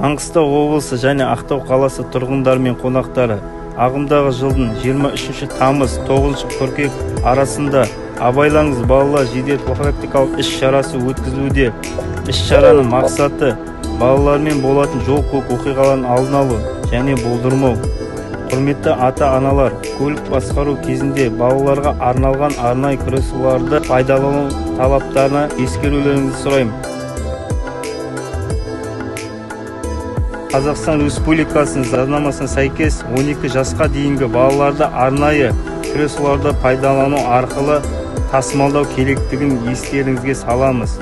Маңғыстау облысы және Ақтау қаласы тұрғындары мен қонақтары ағымдағы жылдың 23 тамыз 9 қыркүйек арасында «Абайлаңыз, балалар» жедел профилактикалық іс-шарасы өткізілуде. Іс-шараның мақсаты балалармен болатын жол-көлік оқиғаларын алдын алу және болдырмау. Құрметті ата-аналар, көлік басқару кезінде балаларға арналған арнайы креслоларды пайдалану талаптарына ескерулеріңізді сұраймын. Қазақстан Республикасының заңнамасына сәйкес 12 жасқа дейінгі балаларды арнайы креслоларды пайдалану арқылы тасымалдау керектігін естеріңізге саламыз.